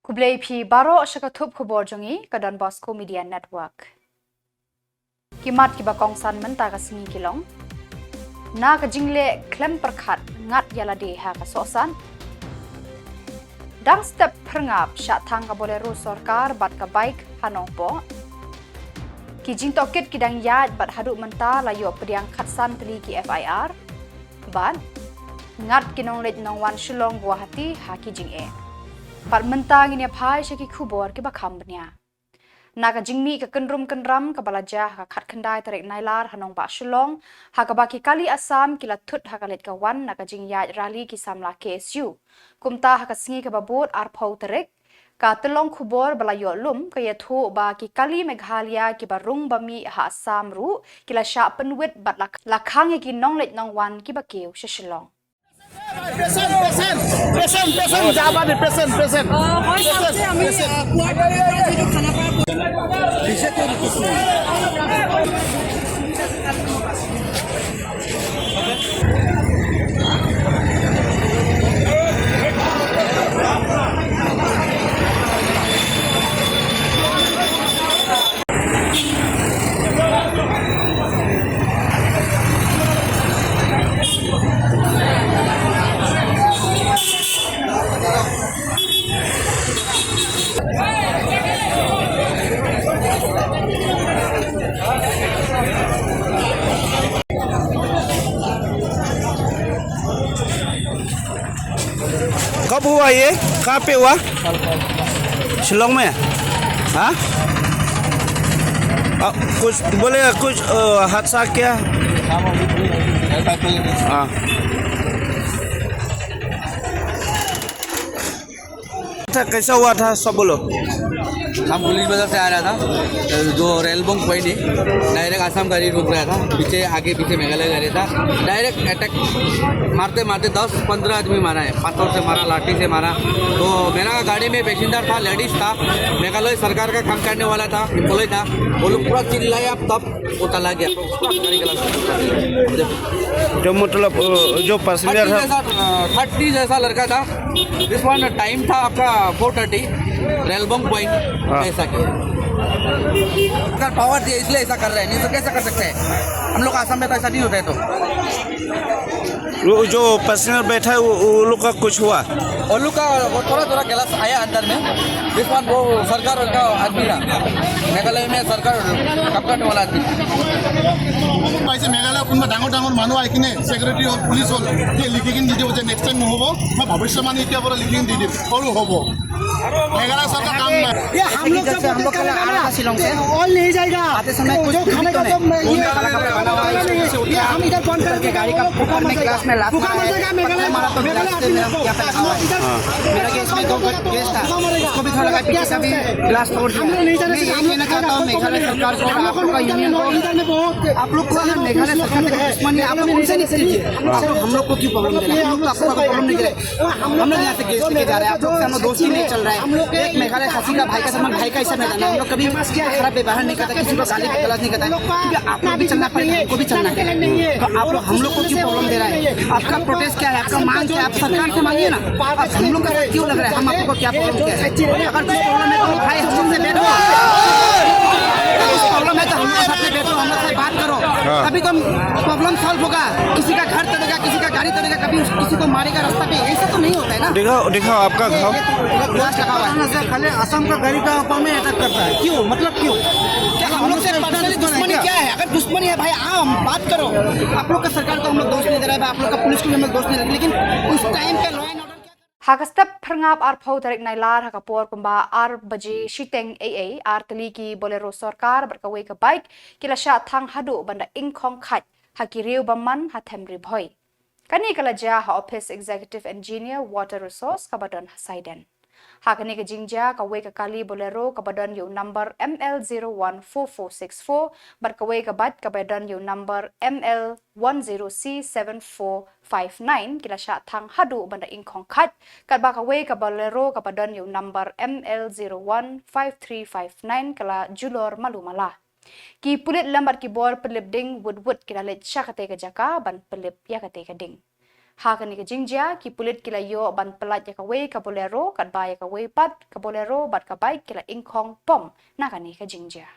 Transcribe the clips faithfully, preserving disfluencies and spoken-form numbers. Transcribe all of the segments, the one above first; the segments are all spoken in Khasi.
Khublei phi baroh sha ka thup khubor jong ngi ka Don Bosco Media Network. Ki mat kiba kongsan mynta ka sngi ki long: Na ka jingleh khlem pyrkhat ngat ïa lade ha ka sohsat. Dang step pyrngap shah thang ka Bolero sorkar bad ka bike ha Nongpoh. Ki jingtohkit ki dang ïaid bad haduh mynta la ïoh pdiang khatsan tylli ki F I R. Bad ngat ki nongleit nongwan Shillong Guwahati ha ki jingeh. Bad mynta ngin ïa phai sha ki khubor kiba kham bniah. Na ka jingmih ka kynrum kynram kaba la jia ha ka khatkhyndai tarik Nailar ha nongbah Shillong, ha kaba ki kali Assam ki la thut ha ka leit ka wan na ka jingïaid rally ki samla K S U. Kumta ha ka sngi kaba bud arphew tarik, ka tyllong khubor ba la ïoh lum ka ïathuh ba ki kali Meghalaya kiba rung ba mih ha Assam ruh ki la shah pynwit bad la, la khang ïa ki nongleit nongwan kiba kiew sha Shillong. Patient, patient, patient, patient, jaba de, patient, patient. আহ, মই চাওঁতে আমি, আহ, পুৱাৰ পৰা যিটো খানা পায়। कब हुआ ये? कहाँ पे हुआ? शिलोंग में? हाँ? आ, कुछ बोले, कुछ, अ, हादसा क्या? हाँ। था, कैसा हुआ था, सब बोलो। हम पुलिस बाजार से आ रहा था, जो रेलबोंग पॉइंट है, डायरेक्ट आसाम गाड़ी रुक रहा था, पीछे, आगे पीछे मेघालय गाड़ी था, डायरेक्ट अटैक मारते मारते दस पन्द्रह आदमी मारा है, पत्थर से मारा, लाठी से मारा। तो मेरा गाड़ी में पैसेंजर था, लेडीज था, मेघालय सरकार का काम करने वाला था, एम्प्लॉय था, वो लोग पूरा चिल्लाया, तब वो चला गया, पूरा गाड़ी गला। जो मतलब, अ, जो पैसेंजर थर्टी था जैसा, अ, थर्टी जैसा लड़का था। This one time था आपका फोर थर्टी, रेलबोंग पॉइंट, हाँ। ऐसा किया। सरकार पावर दिया इसलिए ऐसा कर रहे हैं, नहीं तो कैसा कर सकते हैं? हम लोग आसाम में तो ऐसा नहीं होता है तो। वो जो पैसेंजर बैठा है, वो, वो लोग का कुछ हुआ? वो लोग का, वो थोड़ा थोड़ा गिलास आया अंदर में। This one वो सरकार का आदमी था, मेघालय में सरकार काम करने वाला आदमी। পাইছে মেঘালয়ৰ কোনোবা ডাঙৰ ডাঙৰ মানুহ আহি কিনে ছেক্ৰেটাৰী হ'ল, পুলিচ হ'ল, যে লিখি কিনে দি দিব যে নেক্সট টাইম নহ'ব, মই ভৱিষ্যতবাণী এতিয়াৰ পৰা লিখি কিনে দি দিম, সৰু হ'ব। मेघालय सरकार काम নাই। ये हम लोग जब जैसे हम लोग निकालेगा पहले आ रहा ना, था शिलोंग से, ऑयल नहीं जाएगा। आते समय तो कुछ जो भी खाने का तो नहीं, ये हम इधर बंद करके गाड़ी का ऊपर में ग्लास में लात मारा है, पत्थर मारा तो ग्लास से मेरा यहाँ पे लगा हुआ है। मेरा गैस में दो गैस था, उसको भी थोड़ा लगा, पीछे का भी ग्लास तोड़ दिया। मैं ये कहना चाहता हूँ मेघालय सरकार को और आप लोग का यूनियन को, आप लोग को अगर मेघालय सरकार से दुश्मनी है, आप लोग उनसे नहीं कीजिए। आप लोग हम लोग को क्यों प्रॉब्लम दे रहे हैं? हम लोग तो आपको प्रॉब्लम नहीं दे रहे। हम लोग यहाँ से गैस लेके जा रहे हैं, आप लोग से हम लोग दोस्ती नहीं चल रहा है। एक मेघालय खासी का भाई का समान, भाई का हिस्सा में रहना है। हम लोग कभी खराब व्यवहार नहीं करता, किसी को गाली गलौज नहीं करता है। क्योंकि आप लोग भी चलना पड़ेगा, हमको भी चलना है। तो आप लोग हम लोग को क्यों प्रॉब्लम दे रहा है? आपका प्रोटेस्ट क्या है? आपका मांग क्या है? आप सरकार से मांगिए ना। आप हम लोग का क्यों लग रहा है? हम आपको क्या प्रॉब्लम क्या है? अगर कुछ प्रॉब्लम है तो भाई हम लोग से बैठो। कुछ प्रॉब्लम है तो हम लोग के साथ में बैठो, हम लोग से बात करो। हाँ। तभी तो प्रॉब्लम सॉल्व होगा। किसी का घर तोड़ेगा, किसी का गाड़ी तोड़ेगा, कभी उस, किसी को मारेगा रास्ता पे, ऐसा तो नहीं होता है ना। दिखाओ, दिखाओ आपका घर। ये तो ग्लास लगा हुआ है। से खाली असम का गाड़ी का ऊपर में अटैक करता है, क्यों? मतलब क्यों? क्या हम लोग से पर्सनली दुश्मनी क्या है? अगर दुश्मनी है भाई, आओ, हम बात करो। आप लोग का सरकार को हम लोग दोष नहीं दे रहे हैं, आप लोग का पुलिस को भी हम लोग दोष नहीं दे रहे, लेकिन उस टाइम पे लॉ एंड ऑर्डर क्या था? Ha ka step phyrngap arphew tarik Nailar ha ka por kumba ar baje shiteng ei ei, ar tylli ki Bolero sorkar bad kawei ka bike ki la shah thang haduh ban da ingkhong khait ha ki riew bymman ha Them Ri Bhoi. Kane ka la jia ha Office Executive Engineer Water Resource kaba don ha Saiden. Ha kane ka jingjia, kawei ka kali Bolero kaba don ïa u number M L zero one four four six four bad kawei ka bike kaba don ïa u number M L one zero C seven four five nine ki la shah thang haduh ban da ingkhong khait, katba kawei ka Bolero kaba don ïa u number M L zero one five three five nine ka la julor malu mala. Ki pulit lem bad ki bor pynlip ding wut wut ki la leit sha katei ka jaka ban pynlip ïa katei ka ding. Ha kane ka jingjia, ki pulit ki la ïoh ban pyllait ïa kawei ka Bolero, katba ïa kawei pat ka Bolero bad ka bike ki la ingkhong pom na kane ka jingjia.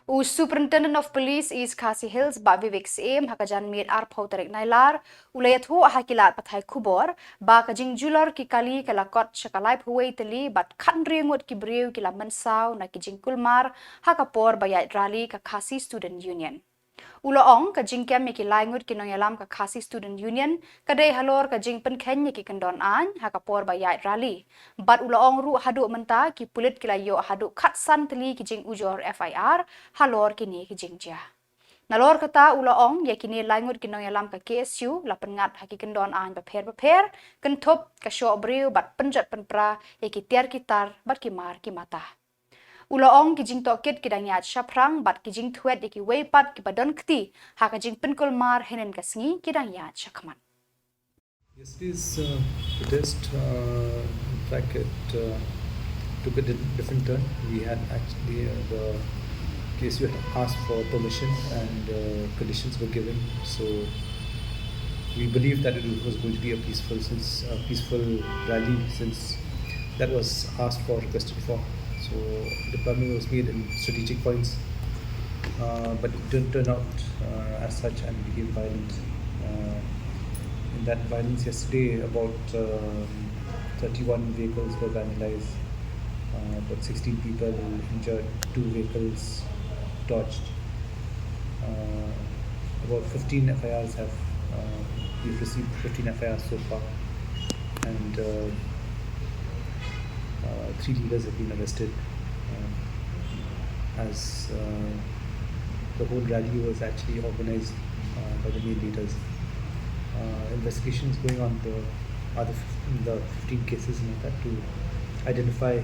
U Superintendent of Police East Khasi Hills, Bah Vivek Syiem, ha ka janmiet arphew tarik Nailar, u la ïathuh ha ki lad pathai khubor ba ka jingjulor ki kali ka la kot sha ka laiphew wei tylli bad khathynriew ngut ki briew ki la mynsaw na ki jingkulmar ha ka por ba ïaid rally ka Khasi Student Union. U la ong ka jingkem ïa ki lai ngut ki nongïalam ka Khasi Student Union ka dei halor ka jingpynkheiñ ïa ki kyndon aiñ ha ka por ba ïaid rally. Bad u la ong ruh haduh mynta ki pulit ki la ïoh haduh khatsan tylli ki jingujor F I R halor kine ki jingjia. Nalor kata u la ong ïa kine lai ngut ki nongïalam ka K S U la pynngat ha ki kyndon aiñ bapher bapher, kynthup ka shoh briew bad pynjot pynpra ïa ki tiar ki tar bad ki mar ki mata. U la ong ki jingtohkit ki dang ïaid shaphrang bad ki jingthwet ïa kiwei pat kiba don kti ha ka jingpynkulmar hynnin ka sngi ki dang ïaid shakhmat. Yesterday's uh, protest, uh, in fact, it uh, took a di- different turn. We had actually uh, the K S U had asked for permission and uh, conditions were given. So we believed that it was going to be a peaceful, since a peaceful rally, since that was asked for, requested for. So deployment was made in strategic points, uh, but it didn't turn out uh, as such and became violent. Uh, in that violence yesterday, about um, thirty-one vehicles were vandalized, uh, about sixteen people injured, two vehicles torched. Uh, about fifteen F I Rs have, uh, we've received fifteen F I Rs so far, and uh, uh, three leaders have been arrested, uh, as uh, the whole rally was actually organized uh, by the main leaders. Uh, investigations going on the other fif- the fifteen cases and all that to identify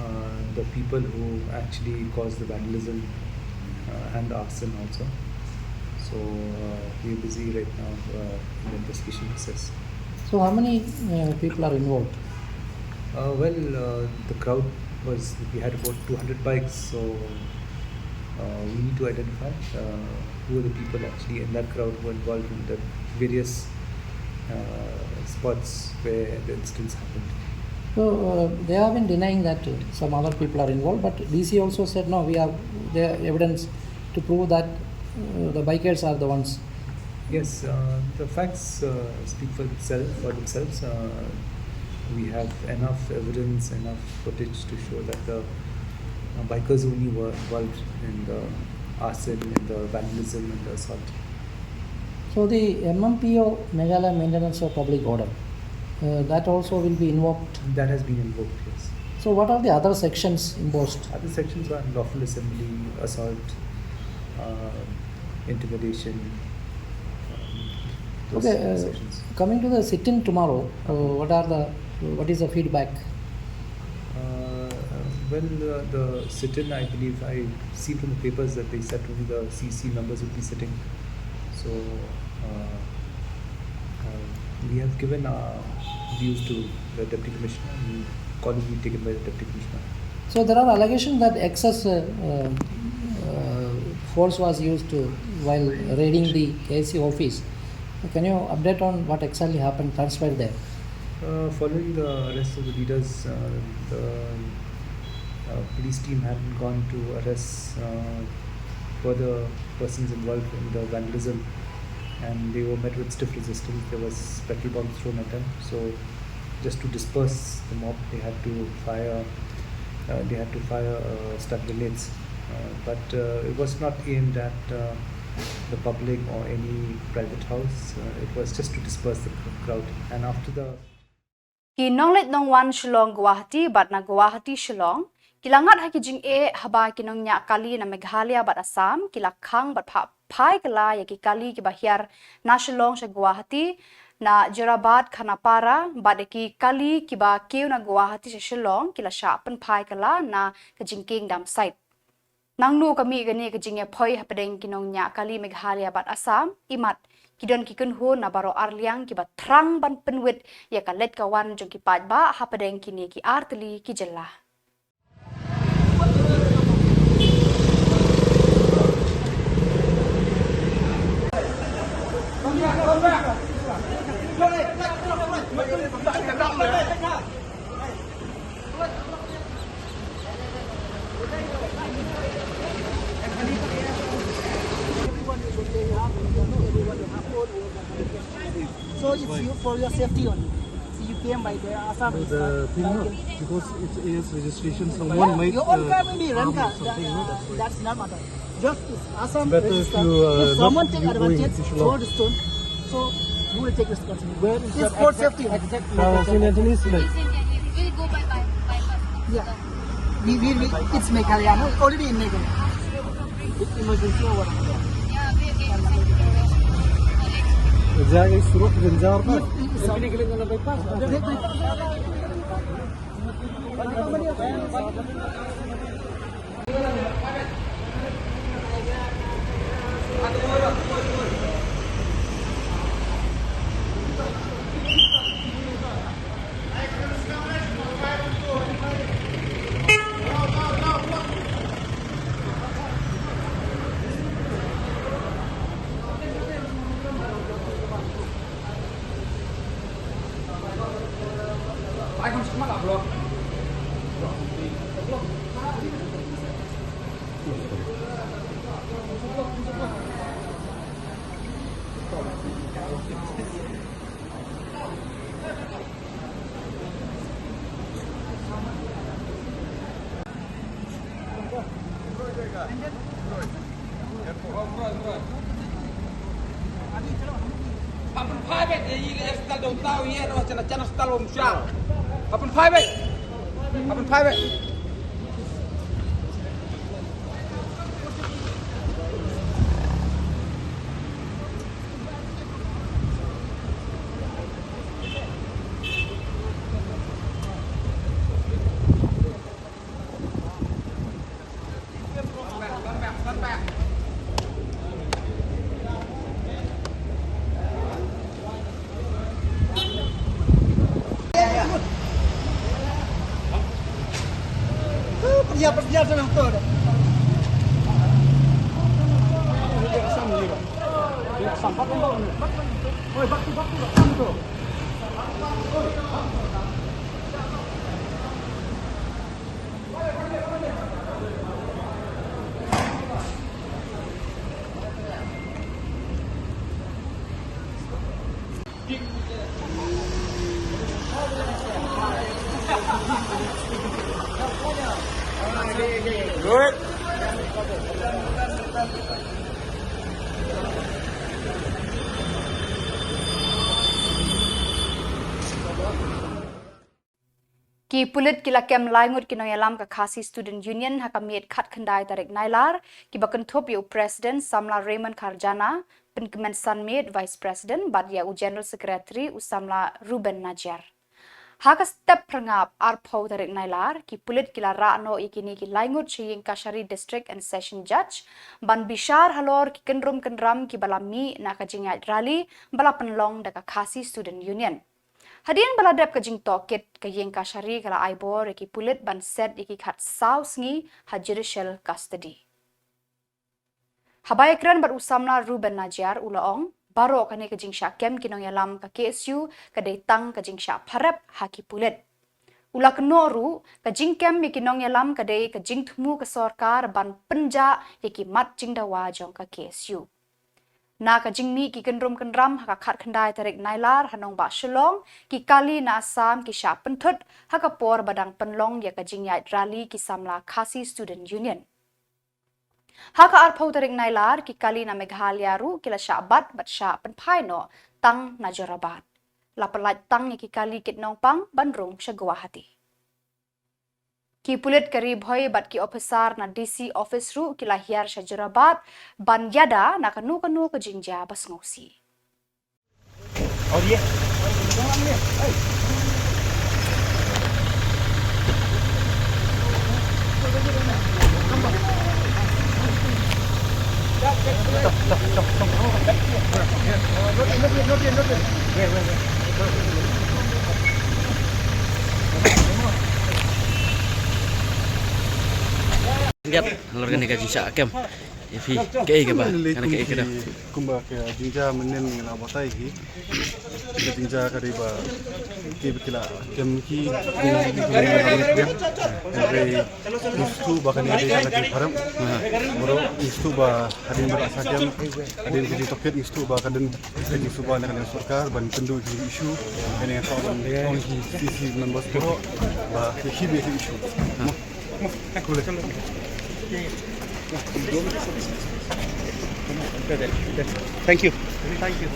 uh, the people who actually caused the vandalism uh, and the arson also. So uh, we're busy right now uh, in the investigation process. So how many uh, people are involved? Uh, well, uh, the crowd was, we had about two hundred bikes, so uh, we need to identify uh, who are the people actually in that crowd who were involved in the various uh, spots where the incidents happened. So uh, they have been denying that uh, some other people are involved, but D C also said no, we have the evidence to prove that uh, the bikers are the ones. Yes, uh, the facts uh, speak for itself, for themselves. Uh, we have enough evidence, enough footage to show that the uh, bikers only were involved in the arson, in the vandalism, and the assault. So the M M P O, Meghalaya Maintenance of Public Order, uh, that also will be invoked. That has been invoked, yes. So what are the other sections imposed? Other sections are unlawful assembly, assault, uh, intimidation. Um, those Okay, uh, sections. Coming to the sit-in tomorrow, uh, what are the, what is the feedback? Uh, um, When the, the sit-in, I believe I seen from the papers that they said only the C C members would be sitting. So uh, uh, we have given our views to the deputy commissioner, and call will be taken by the deputy commissioner. So there are allegations that excess uh, uh, uh, force was used to, while raiding the K A C office. Can you update on what exactly happened, transpired there? Uh, following the arrest of the leaders, uh, the uh, police team had gone to arrest uh, further persons involved in the vandalism, and they were met with stiff resistance. There was petrol bombs thrown at them. So, just to disperse the mob, they had to fire. Uh, they had to fire uh, stun grenades, uh, but uh, it was not aimed at uh, the public or any private house. Uh, it was just to disperse the crowd. And after the Ki nongleit nongwan Shillong Guwahati bad na Guwahati Shillong ki la ngat ha ki jingeh haba ki nongñiah kali na Meghalaya bad Assam ki la khang bad phah phai kylla ïa ki kali kiba hiar na Shillong sha Guwahati, na Jorabat Khanapara, bad ïa ki kali kiba kiew na Guwahati sha Shillong ki la shah pynphai kylla na ka jingkieng dam sait. Nangno ka mih kane ka jingïaphoi hapdeng ki nongñiah kali Meghalaya bad Assam? Imat ki don ki kynhun na baroh arliang kiba thrang ban pynwit ïa ka leit ka wan jong ki paidbah hapdeng kine ki artylli ki jylla. So it's you for your safety only. So you came by the Assam. The thing, no, because it's A S registration, someone might. Your own car may be Ranka. That's not matter. Just it's Assam register. If someone take advantage, throw the stone, so you will take responsibility. Where is that? It's for safety. Exactly. We'll go by, by, by bus. Yeah. We, we, we, it's Meghalaya, no? Already in Meghalaya. It's emergency or what? Yeah, we, we, exactly. Surat Ganjar. Ki pulit ki la kem lai ngut ki nongïalam ka Khasi Student Union ha ka miet khatkhyndai tarik Nailar, kiba kynthup ïa u President Samla Raymond Kharjana, Pynkmen Sanmiet, Vice President, bad ïa u General Secretary u Samla Reuben Najiar. Ha ka step phyrngab arphew tarik Nailar, ki pulit ki la rah noh ïa kine ki laingut sha ïing kashari District and Session Judge ban bishar halor ki kynrum kynram kiba la mih na ka jingïaid rally ba la pynlong da ka Khasi Student Union. Hadien ba la dep ka jingtohkit, ka ïing kashari ka la ai bor ïa ki pulit ban set ïa ki khatsaw sngi ha judicial custody. Haba ïakren bad u samla Reuben Najiar, u la ong, baroh kane ka jingshah kem ki nongïalam ka K S U ka dei tang ka jingshah pharep ha ki pulit. U la kynnoh ruh, ka jingkem ïa ki nongïalam ka dei ka jingthmu ka sorkar ban pynjah ïa ki mat jingdawa jong ka K S U. Na ka jingmih ki kynrum kynram ha ka khatkhyndai tarik Nailar ha nongbah Shillong, ki kali na Assam ki shah pynthut ha ka por ba dang pynlong ïa ka jingïaid rally ki samla Khasi Student Union. Ha ka arphew tarik Nailar, ki kali na Meghalaya ruh ki la shah bat bad shah pynphai noh tang na Jorabat. La pyllait tang ïa ki kali kit nongpang ban rung sha Guwahati. Ki pulit ka Ri Bhoi bad ki ophisar na D C office ruh ki la hiar sha Jorabat ban ïada na kano kano ka jingjia ba sngewsih. Ngiat, halor kane ka jingshah kem. Ïa phi, kaei kaba, kane kaei kaba. Kumba ka jingjia mynnin nga la batai hi. Ka jingjia ka dei ba ki ba ki la kem ki, ki, ki, ki, ki, hynrei ngi sngewthuh ba kane ka dei ka jingpharem. Bro, ngi sngewthuh ba hadien ba la shah kem, hadien ka jingtohkit ngi sngewthuh ba ka don ka jingsuba na ka liang sorkar ban kynduh ki issue. Kane ka ong ki C C members ko ba ki hi be ki issue. Thank you. Thank you.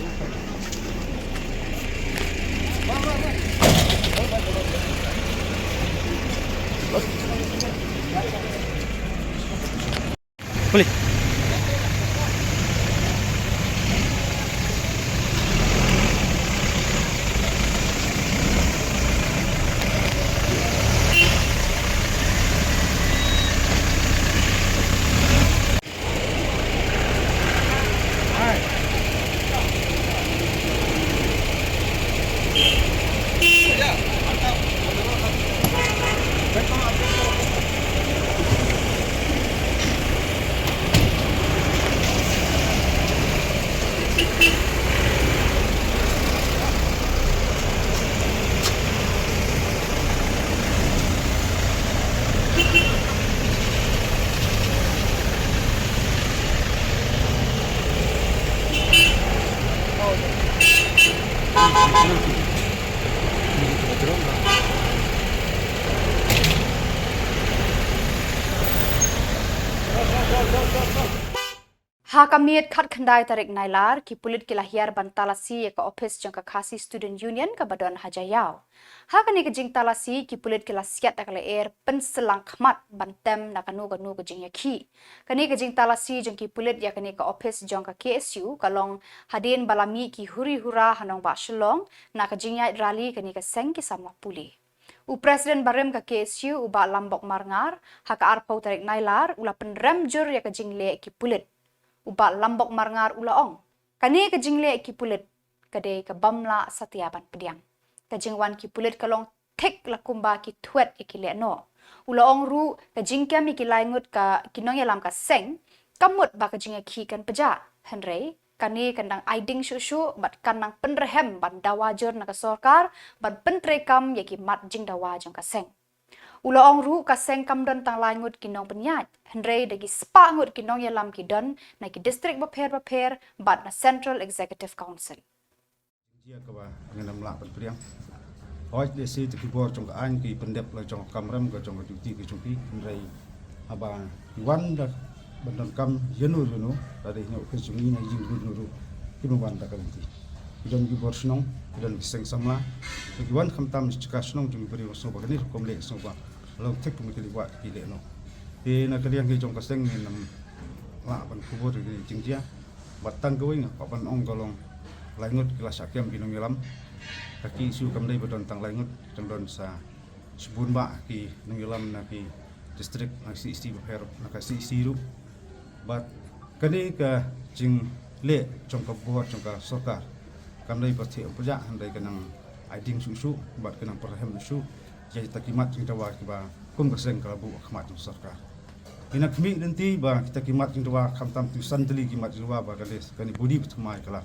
Boleh. Ha ka miet khatkhyndai tarik Nailar, ki pulit ki la hiar ban talasi ïa ka ophis jong ka Khasi Student Union kaba don ha Jaïaw. Ha kane ka jingtalasi, ki pulit ki la siat da ka lyer pynsyllangkhmat ban tem na kano kano ka jingïakhih. Kane ka jingtalasi jong ki pulit ïa kane ka ophis jong ka K S U ka long hadien ba la mih ki huri hura ha nongbah Shillong na ka jingïaid rally kane ka seng ki samla pule. U President barim ka K S U, u Bah Lambok Marngar, ha ka arphew tarik Nailar u la pynrem jur ïa ka jingleh ki pulit. U Bah Lambok Marngar u la ong, kane ka jingleh ki pulit ka dei kaba ym lah satia ban pdiang. Ka jingwan ki pulit ka long thik la kumba ki thwet ïa ki lehnoh. U la ong ruh, ka jingkem ïa ki laingut ka ki nongïalam ka seng, kam mut ba ka jingïakhih kan pjah. Hynrei kane kan dang ai ding shuh shuh bad kan nang pynrhem ban dawa jur na ka sorkar ban pyntreikam ïa ki mat jingdawa jong ka seng. U la ong ruh ka seng kam don tang laingut ki nongpynïaid, hynrei da ki spah ngut ki nongïalam ki don na ki district bapher bapher bad na Central Executive Council. Jia kaba ngin ym lah ban pdiang. Hooid, lehse ki bor jong ka aiñ ki pyndep la jong ka kamram ka jong ka duty ka jong ki, hynrei haba ki wan da ban donkam ïano ïano, lada ïa u ka jong ngi na ïing ruh ruh ki wan da ka lynti. Ki don ki bor shnong, ki don ki seng samla, ki wan khamtam jaka shnong jong ki briew shnong ba kane rukom leh shnong ba long thik kum ki leh wah ki leh noh. Te na ka liang ki jong ka seng ngin ym lah ban kubur ki jingjia. Bad tang kawei nga kwah ban ong ka long laingut ki la shah kem ki nongïalam. Ka ki issue kam dei ba don tang lai ngut, tang don sa shibun bah ki nongïalam na ki district, na C E C bapher, na ka C E C ruh. Bad kane ka jingleh jong ka bor jong ka sorkar kam dei ba thiah pajah, hynrei ka nang ai ding shuh shuh bad ka nang pyrhem shuh ïa kita ki mat jingdawa kiba kum ka seng ka la buh ha khmat jong sorkar. Ngi nang khmih lynti ba kita ki mat jingdawa, khamtam tu san tylli ki mat jingdawa ba kane, kane body ba thymmai ka la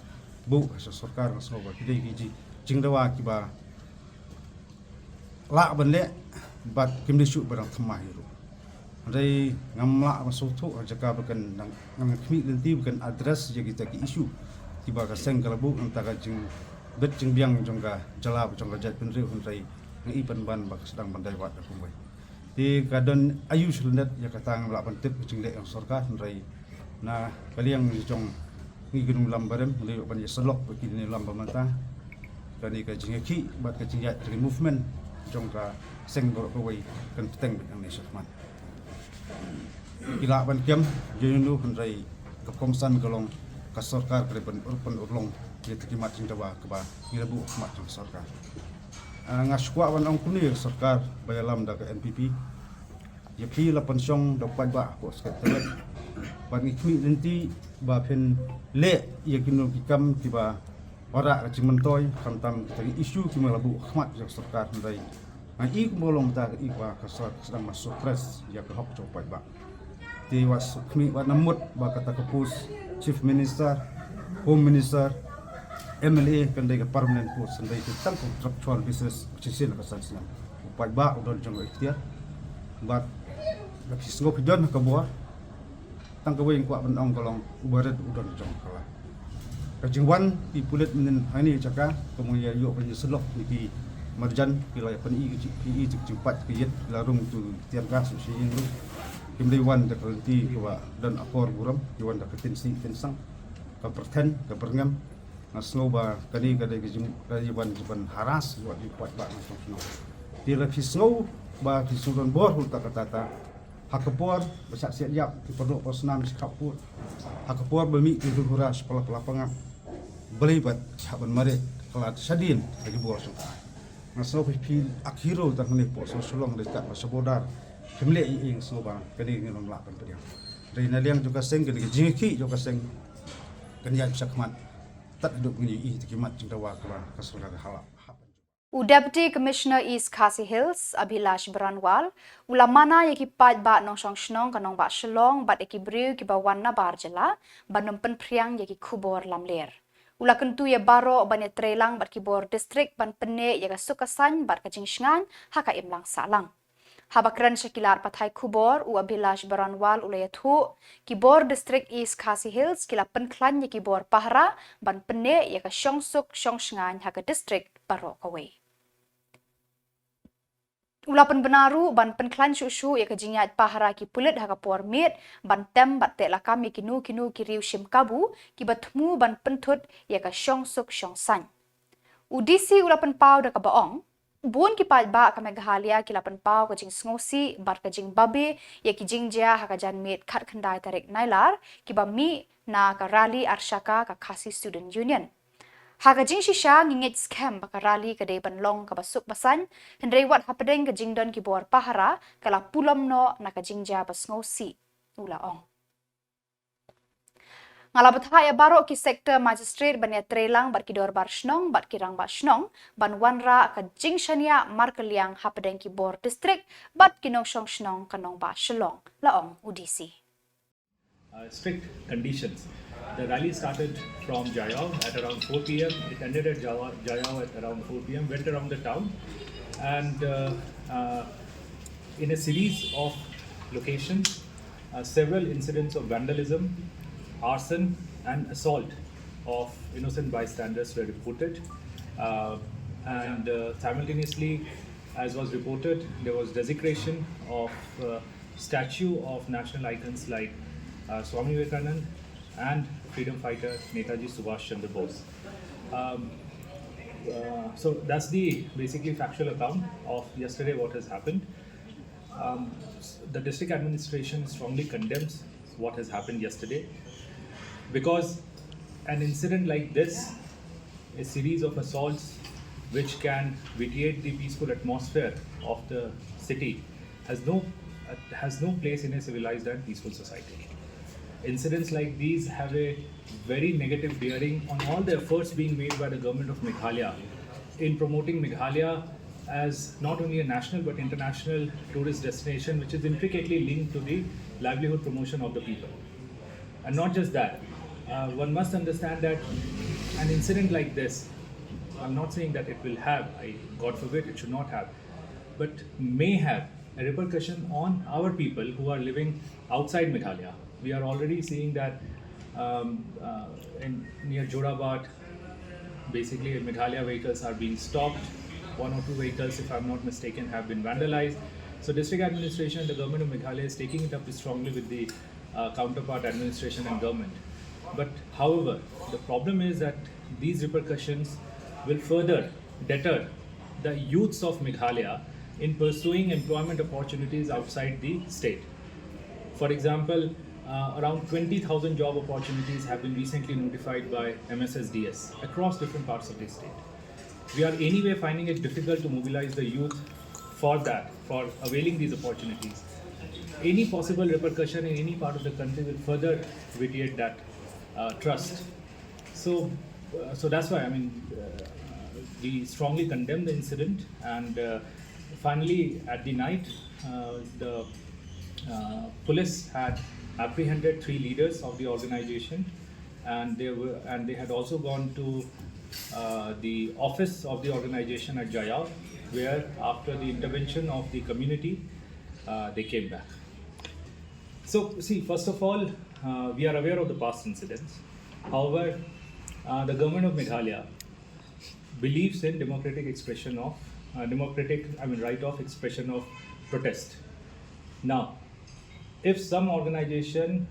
buh ha sorkar, nga sngew ba ki dei ki ji-, jingdawa kiba lah ban leh bad kim dei shuh ba dang thymmai ruh. Hynrei ngam lah ban sngewthuh ha jaka ba kan dang, ngam khmih lynti ba kan address ïa kita ki issue kiba ka seng ka la buh, nangta ka jingbit jingbiang jong ka jylla bad jong ka jaitbynriew, hynrei nga i pynban ba ka sdang ban dei wat ka kumwei. Te ka don aïu sha lyndet ïa kata ngam lah ban tip ka jingleh jong sorkar, hynrei na ka liang jong ngi ki nongïalam barim, ngi la ïoh ban ïasyllok bad ki nongïalam ba mynta. Kane ka jingïakhih bad ka jingïaid ka movement jong ka seng baroh kawei kan bteng beit nangne shakhmat. Ki lah ban kem ïa uno, hynrei ka kongsan ka long ka sorkar ka dei ban ur, ban urlong ïa kita ki mat jingdawa kaba ngi la buh ha khmat jong sorkar. Ah, nga shu kwah ban ong kumne ïa ka sorkar ba ïalam da ka N P P. Ïa phi la pynshong da u paidbah hapoh Secretariat. Bad ngi khmih lynti ba phin leh ïa kino ki kam kiba wanrah ka jingmyntoi, khamtam kita ki issue kiba la buh ha khmat jong ka sorkar, hynrei nga i kumba long mynta, i ba ka sorkar ka sdang ban suppress ïa ka hok jong u paidbah. Te wat sngewkhmih, wat nang mut ba kata ka post Chief Minister, Home Minister, M L A kan dei ka permanent post, kan dei tang contractual basis, shisien ka san snem. U paidbah u don jong ka iktiar. Bad lada phi sngew phi don ha ka bor, tang kawei nga kwah ban ong ka long, u barit u don jong ka la. Ka jingwan ki pulit mynhynnin hangne ha jaka, kumba ïa ïoh ban ïasyllok ïa ki marjan, ki la ïa pyni ka jing, pyni ka jingpait ka ïit, ki la rung tu tiar gas sha ïing ruh. Kim dei wan da ka lynti kaba don akor burom, ki wan da ka tyngshaiñ tyngsang, ka pyrthen, ka pyrngem. Nga sngew ba kane ka dei ka jing, ka dei wan, wan harass ïa u paidbah nongshong shnong. Te lada phi sngew ba phi sngew don bor ha kata kata, ha ka por ba shah siat ïap ki paralok parasnam shi khappud, ha ka por ba mih ki hura hura shi pala pala pangap, balei pat ki hap ban mareh khlad shadien ha ki bor shongkai? Nga sngew phi, phi ak hero tang hangne hapoh Shillong, dei kat ba sha border phim leh ei ei, nga sngew ba kane ngin ym lah ban pdiang. Dei na liang jong ka seng, kane ka jingïakhih jong ka seng kan ïaid shakhmat tad haduh ba ngin ïohi ïa ki mat jingdawa kaba ka sorkar ka hap ban jubab. U Deputy Commissioner East Khasi Hills, Abhilash Baranwal, u la mana ïa ki paidbah nongshong shnong ka nongbah Shillong bad ïa ki briew kiba wan nabar jylla ban ym pynphriang ïa ki khubor lamler. U la kyntu ïa baroh ban ïatreilang bad ki bor district ban pynneh ïa ka suk ka saiñ bad ka jingshngaiñ ha ka imlang sahlang. Haba kren sha ki lad pathai khubor, u Abhilash Baranwal u la ïathuh, ki bor district East Khasi Hills ki la pynkhlaiñ ïa ki bor pahara ban pynneh ïa ka shongsuk shongshngaiñ ha ka district baroh kawei. U la pynbna ruh ban pynkhlaiñ shuh shuh ïa ka jingïaid pahara ki pulit ha ka por miet, ban tem bad teh lakam ïa kino kino ki riew shim kabu kiba thmu ban pynthut ïa ka shongsuk shongsaiñ. U D C u la pynpaw da kaba ong, bun ki paidbah ka Meghalaya ki la pynpaw ka jingsngewsih bad ka jingbabe ïa ki jingjia ha ka janmiet khatkhyndai tarik Nailar, kiba mih na ka rally arshaka ka Khasi Student Union. Ha ka jingshisha ngi ngeit skhem ba ka rally ka dei ban long kaba suk ba saiñ, hynrei wat hapdeng ka jingdon ki bor pahara ka la pulom noh na ka jingjia ba sngewsih, u la ong. Nga la bthah ïa baroh ki sector magistrate ban ïatreilang bad ki dorbar shnong bad ki rangbah shnong ban wanrah ka jingshaniah markylliang hapdeng ki bor district bad ki nongshong shnong ka nongbah Shillong, la ong u D C. Uh, strict conditions. The rally started from Jaiaw at around four p m. It ended at Jaiaw, Jaiaw at around four p m, went around the town, and, uh, uh, in a series of locations, uh, several incidents of vandalism, arson, and assault of innocent bystanders were reported. Uh, and, uh, simultaneously, as was reported, there was desecration of, uh, statue of national icons like, uh, Swami Vivekanand and freedom fighter Netaji Subhash Chandra Bose. Um, uh, so that's the basically factual account of yesterday, what has happened. Um, the district administration strongly condemns what has happened yesterday, because an incident like this, a series of assaults, which can vitiate the peaceful atmosphere of the city has no uh, has no place in a civilized and peaceful society. Incidents like these have a very negative bearing on all the efforts being made by the government of Meghalaya in promoting Meghalaya as not only a national but international tourist destination, which is intricately linked to the livelihood promotion of the people. And not just that, uh, one must understand that an incident like this, I'm not saying that it will have, I, God forbid, it should not have, but may have a repercussion on our people who are living outside Meghalaya. We are already seeing that um, uh, in near Jorabat, basically Meghalaya vehicles are being stopped. One or two vehicles, if I'm not mistaken, have been vandalized. So district administration, the government of Meghalaya is taking it up strongly with the uh, counterpart administration and government. But however, the problem is that these repercussions will further deter the youths of Meghalaya in pursuing employment opportunities outside the state. For example, uh, around twenty thousand job opportunities have been recently notified by M S S D S across different parts of the state. We are anyway finding it difficult to mobilize the youth for that, for availing these opportunities. Any possible repercussion in any part of the country will further vitiate that uh, trust. So, uh, so that's why, I mean, uh, we strongly condemn the incident. And uh, finally, at the night, uh, the uh, police had apprehended three leaders of the organization, and they were, and they had also gone to uh, the office of the organization at Jaiaw, where, after the intervention of the community, uh, they came back. So, see, first of all, uh, we are aware of the past incidents. However, uh, the government of Meghalaya believes in democratic expression of uh, democratic, I mean, right of expression of protest. Now, if some organization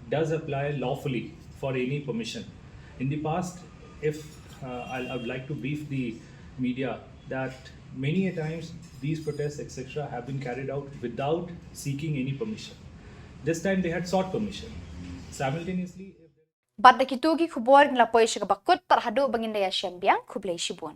does apply lawfully for any permission, in the past, if uh, I, I would like to brief the media that many a times these protests, et cetera, have been carried out without seeking any permission. This time they had sought permission. Simultaneously, if Bad da kitu ki khubor ngi la poi sha kaba kut, tad haduh ba ngin da ïashem biang, khublei shibun.